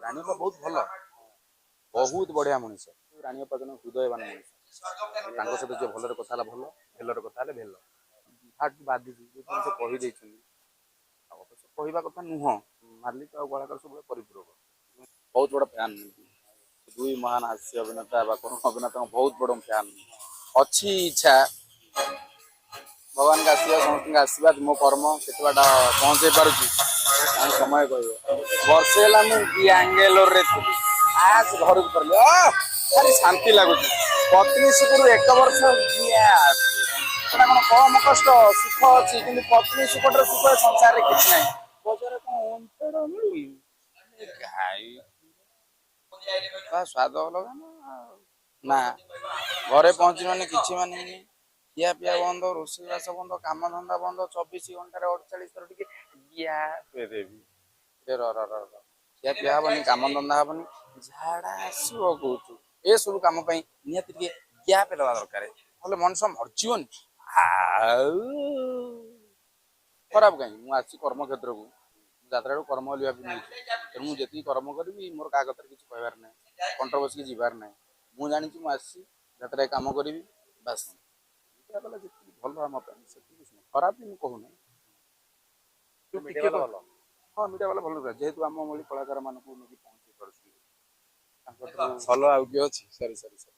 ରାଣୀଅପା ବହୁତ ଭଲ, ବହୁତ ବଢିଆ ମଣିଷ। ରାଣୀଅପା ଜଣେ ହୃଦୟବାନ ମଣିଷ। ତାଙ୍କ ସହିତ ଯିଏ ଭଲରେ କଥା ହେଲା ଭଲ, ଭେଲରେ କଥା ହେଲେ ଭେଲ। ହାର୍ଟ ବାଧିଛି ଯୋଉ ଜିନିଷ କହିଦେଇଛନ୍ତି, ଆଉ ଅବଶ୍ୟ କହିବା କଥା ନୁହଁ। ମାଲିକ ଆଉ କଳାକାର ସବୁବେଳେ ପରିପୂରକ। ବହୁତ ବଡ ଫ୍ୟାନ୍, ଦୁଇ ମହାନ ହାସ୍ୟ ଅଭିନେତା ବା କରୁଣ ଅଭିନେତାଙ୍କ ବହୁତ ବଡ ଫ୍ୟାନ୍ ଅଛି। ଇଚ୍ଛା ଭଗବାନଙ୍କ ଆଶୀର୍ବାଦ, ସମସ୍ତଙ୍କ ଆଶୀର୍ବାଦ, ମୋ କର୍ମ କେତେ ବାଟ ପହଞ୍ଚେଇ ପାରୁଛି ତାଙ୍କୁ ସମୟ କହିବ। ବର୍ଷେ ହେଲା ମୁଁ ବାଙ୍ଗାଲୋରରେ ଥିଲି, ଆଜ ଘରକୁ ଫେରିଲି, ଖାଲି ଶାନ୍ତି ଲାଗୁଛି। ପତ୍ନୀ ସୁଖରୁ ଏକ ବର୍ଷ ଗ୍ୟାପ୍, ସେଟା କଣ କମ କଷ୍ଟ? ସୁଖ ଅଛି, କିନ୍ତୁ ପତ୍ନୀ ସୁଖଠାରୁ ସୁଖ ଏ ସଂସାରରେ କିଛି ନାହିଁ। ବଜାରରେ କଣ ଓମଫେଡ ମିଳୁନି? ଗାଈ ତା ସ୍ୱାଦ ଅଲଗା ନା ଆଉ। ନା ଘରେ ପହଞ୍ଚି ମାନେ କିଛି ମାନେ ଖିଆ ପିଆ ବନ୍ଦ, ରୋଷେଇବାସ ବନ୍ଦ, କାମ ଧନ୍ଦା ବନ୍ଦ। 24 ଘଣ୍ଟାରେ 48 ଥର ଟିକେ ଗ୍ୟାପ୍ ଦେବି। ଏ ର ର ର ର, ଖିଆ ପିଆ ହବନି, କାମ ଧନ୍ଦା ହବନି, ଝାଡା ଆସିବ କୋଉଠୁ? ଏସବୁ କାମ ପାଇଁ ନିହାତି ଟିକେ ଗ୍ୟାପ୍ ଦେବା ଦରକାର, ନହେଲେ ମଣିଷ ମରିଯିବନି। ଆଉ ଖରାପ କାହିଁକି? ମୁଁ ଆସିଛି କର୍ମକ୍ଷେତ୍ରକୁ, ଯାତ୍ରାକୁ କର୍ମ ବୋଲି ଭାବି ନେଇଛି। ତେଣୁ ମୁଁ ଯେତିକି କର୍ମ କରିବି, ମୋର କାହା କଥାରେ କିଛି କହିବାର ନାହିଁ, କଣ୍ଟ୍ରୋଭର୍ସିକି ଯିବାର ନାହିଁ। ମୁଁ ଜାଣିଛି ମୁଁ ଆସିଛି ଯାତ୍ରାରେ କାମ କରିବି, ବାସ୍। ମିଡ଼ିଆ ବାଲା ଯେତିକି ଭଲ ଆମ ପାଇଁ ସେତିକି ଖରାପ ବି ମୁଁ କହୁନି। ମିଡ଼ିଆ ବାଲା ଭଲ। ହଁ, ମିଡ଼ିଆ ବାଲା ଭଲ, ଯେହେତୁ ଆମ ଭଳି କଳାକାର ମାନଙ୍କୁ ନେଇକି ପହଞ୍ଚେଇ ପାରୁଛନ୍ତି। ତାଙ୍କଠାରୁ ଭଲ ଆଉ କିଏ ଅଛି? ସରି ସରି ସରି,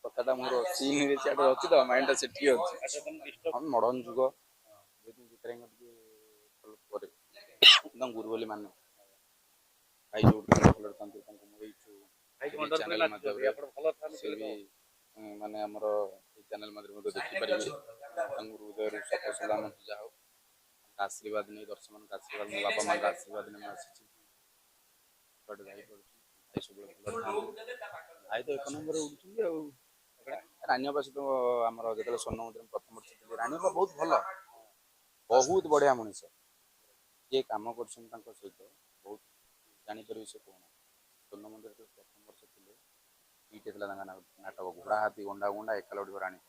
କଥାଟା ମୋର ସିନରେ ସିଆଡ଼େ ଅଛି ତ, ମାଇଣ୍ଡଟା ସେଠି ଅଛି। ଆଚ୍ଛା, ତମେ ଡିଷ୍ଟର୍ବ ହଁ, ମଡର୍ନ ଯୁଗ ଯେହେତୁ ଭିକାରୀଙ୍କ ଟିକେ ଭଲ କରେ, ତାଙ୍କୁ ଗୁରୁ ବୋଲି ମାନେ। ଭାଇ ଯୋଉଠି ଭଲରେ ଥାନ୍ତୁ, ତାଙ୍କୁ ମୁଁ ଏଇଠୁ ଭାଇ ଏଇ କଣ୍ଡକ୍ଟର ଚ୍ୟାନେଲ ନାଚୁଛନ୍ତି ମାଧ୍ୟମରେ ଆପଣ ଭଲ ଥାନ୍ତି। ସେ ବି ମାନେ ଆମର ଏଇ ଚ୍ୟାନେଲ ମାଧ୍ୟମରେ ମଧ୍ୟ ଦେଖିପାରିବେ। ତାଙ୍କୁ ହୃଦୟରୁ ଶତ ସଲାମ। ଯାହା ହଉ, ତାଙ୍କ ଆଶୀର୍ବାଦ ନେଇ, ଦର୍ଶକମାନଙ୍କ ଆଶୀର୍ବାଦ, ମୋ ବାପା ମାଙ୍କ ଆଶୀର୍ବାଦ ନେଇ ମୁଁ ଆସିଛି, ବାଟ ଯାଇପାରୁଛି। ଭାଇ ସବୁବେଳେ ଭଲରେ ଥାନ୍ତୁ। ଭାଇ ତ ଏକ ନମ୍ବରରେ ଉଠୁଛନ୍ତି। ଆଉ ରାନୀଅପା ସହିତ ଆମର ଯେତେବେଳେ ସ୍ୱର୍ଣ୍ଣ ମନ୍ଦିର ପ୍ରଥମ ବର୍ଷ ଥିଲି, ରାନୀଅପା ବହୁତ ଭଲ, ବହୁତ ବଢିଆ ମଣିଷ। ଯିଏ କାମ କରୁଛନ୍ତି ତାଙ୍କ ସହିତ ବହୁତ ଜାଣିପାରିବେ ସେ କଣ। ସ୍ୱର୍ଣ୍ଣ ମନ୍ଦିର ଯେତେବେଳେ ପ୍ରଥମ ବର୍ଷ ଥିଲେ, ଦୁଇଟା ଥିଲା ତାଙ୍କ ନାଟକ, ଘୋଡ଼ା ହାତୀ ଗଣ୍ଡା ଗୁଣ୍ଡା, ଏକାଲଡ଼ି ରାଣୀ।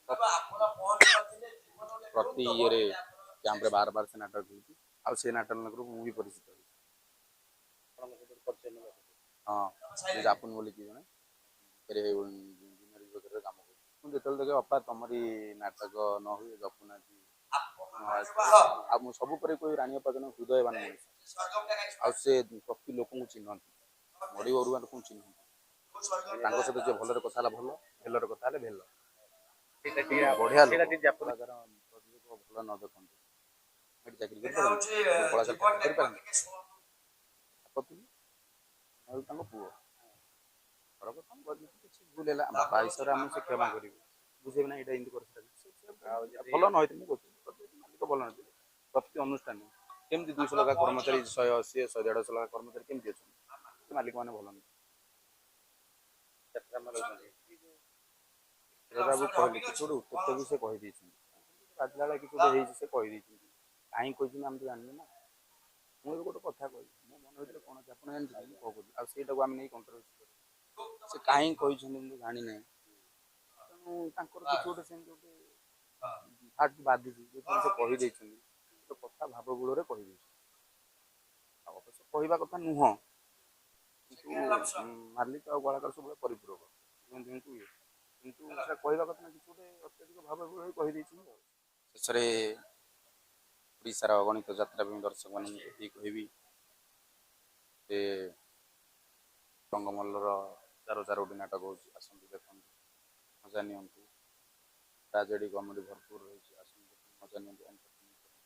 ପ୍ରତି ଇଏରେ କ୍ୟାମ୍ପରେ ବାର ବାର ସେ ନାଟକ ଖେଳୁଛି, ଆଉ ସେ ନାଟକ ମୁଁ ବି ପରିଚିତ ହେଇଛି। ଆପଣଙ୍କ ସହିତ ପରିଚୟ ନେବାକୁ। ହଁ, ସେ ଜାପୁନ ବୋଲି କିଏ ଜଣେ ଜୁନିୟର ବିଭାଗରେ କାମ କରୁଛି। ମୁଁ ଯେତେବେଳେ ଦେଖେ, ଅପା ତମରି ନାଟକ ନ ହୁଏ, ଜପୁନା ନ ଆସେ। ଆଉ ମୁଁ ସବୁ ପରେ କହିବି, ରାଣୀ ଅପା ଜଣେ ହୃଦୟବାନ ମଣିଷ, ଆଉ ସେ ପ୍ରତି ଲୋକଙ୍କୁ ଚିହ୍ନନ୍ତି, ଗରିବ ଅରୁଆ ଲୋକଙ୍କୁ ଚିହ୍ନନ୍ତି। ତାଙ୍କ ସହିତ ଯିଏ ଭଲରେ କଥା ହେଲା ଭଲ, ଭେଲରେ କଥା ହେଲେ ଭେଲ। ସେଇଟା ଟିକେ ବଢିଆ ସେଇଟା ଲୋକ। ଟିକେ ଜାପୁନ କଳାକାର ପ୍ରଯୋଜକ ଭଲ ନ ଦେଖନ୍ତୁ, ଏଠି ଚାକିରି କରିପାରନ୍ତି? କଳାକାର ଚାକିରି କରିପାରନ୍ତି? ଆପତ୍ତି ଆଉ ତାଙ୍କ ପୁଅ ଘର କଥା ମୁଁ କିଛି ଭୁଲ ହେଲା, ବାପା ହିସାବରେ ଆମେ ସେ କ୍ଷମା କରିବୁ, ବୁଝେଇବେ ନା ଏଇଟା ଏମିତି କରି ଆଉ ଯଦି ଭଲ ନ ହେଇଥିଲେ। ମୁଁ କହୁଛି ମାଲିକ ଭଲ ନଥିଲେ, ପ୍ରତି ଅନୁଷ୍ଠାନ କେମିତି 200 ଲେଖା କର୍ମଚାରୀ, 180, 100, 150 ଲେଖା କର୍ମଚାରୀ କେମିତି ଅଛନ୍ତି? ମାଲିକ ମାନେ ଭଲ ନୁହେଁ। ଯାତ୍ରା ରହୁଛନ୍ତି। ବାବୁ କହିଲେ କିଛି ଗୋଟେ ଉତ୍ତପ୍ତ ବି ସେ କହିଦେଇଛନ୍ତି, ବାଜିଲା ବେଳେ କିଛି ଗୋଟେ ହେଇଛି, ସେ କହିଦେଇଛନ୍ତି। କାହିଁକି କହିଛନ୍ତି ଆମେ ତ ଜାଣିନୁ ନା। ମୁଁ ଏବେ ଗୋଟେ କଥା କହିବି, ମୋ ମନ ଭିତରେ କ'ଣ ଅଛି ଆପଣ ଜାଣିଛନ୍ତି? ମୁଁ କହୁଛି, ଆଉ ସେଇଟାକୁ ଆମେ ନେଇ କଣ୍ଟ୍ରୋଭର୍ସି କରିବୁ। ସେ କାହିଁକି କହିଛନ୍ତି ମୁଁ ତ ଜାଣିନାହିଁ। ତେଣୁ ତାଙ୍କର କିଛି ଗୋଟେ ସେମିତି ଗୋଟେ ହାର୍ଟ ବାଧିଛି, ଯୋଉଥିପାଇଁ ସେ କହିଦେଇଛନ୍ତି। ଗୋଟେ କଥା ଭାବବିହ୍ୱଳରେ କହିଦେଇଛନ୍ତି, ଆଉ ଅବଶ୍ୟ କହିବା କଥା ନୁହଁ। କିନ୍ତୁ ମାଲିକ ଆଉ କଳାକାର ସବୁବେଳେ ପରିପୂରକ ଦୁହେଁ ଇଏ, କିନ୍ତୁ ସେଟା କହିବା କଥା ନା, କିଛି ଗୋଟେ ଅତ୍ୟଧିକ ଭାବବିହ୍ୱଳ ହୋଇ କହିଦେଇଛନ୍ତି। ଆଉ ଶେଷରେ ଓଡ଼ିଶାର ଅଗଣିତ ଯାତ୍ରା ପ୍ରେମୀ ଦର୍ଶକମାନଙ୍କୁ ଏତିକି କହିବି ଯେ ରଙ୍ଗମହଲର ଚାରୋ ଚାରୋଟି ନାଟକ ହେଉଛି, ଆସନ୍ତୁ, ଦେଖନ୍ତୁ, ମଜା ନିଅନ୍ତୁ। ଟ୍ରାଜେଡ଼ି କମେଡ଼ି ଭରପୁର ରହିଛି। ଆସନ୍ତୁ, ଦେଖନ୍ତୁ, ମଜା ନିଅନ୍ତୁ, ଏଣ୍ଟରଟେନମେଣ୍ଟ କରନ୍ତୁ।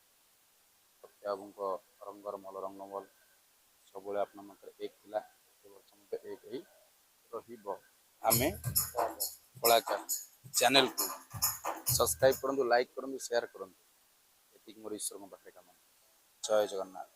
ସତ୍ୟ ବାବୁଙ୍କ ରଙ୍ଗର ମହଲ, ରଙ୍ଗମହଲ ସବୁବେଳେ ଆପଣମାନଙ୍କର ଏକ ଥିଲା, ଏ ବର୍ଷ ମଧ୍ୟ ଏକ ହେଇ ରହିବ। ଆମେ କଳାକାର ଚ୍ୟାନେଲକୁ ସବସ୍କ୍ରାଇବ୍ କରନ୍ତୁ, ଲାଇକ୍ କରନ୍ତୁ, ସେୟାର କରନ୍ତୁ। ଏତିକି ମୋର ଈଶ୍ୱରଙ୍କ ପାଖରେ କାମନା। ଜୟ ଜଗନ୍ନାଥ।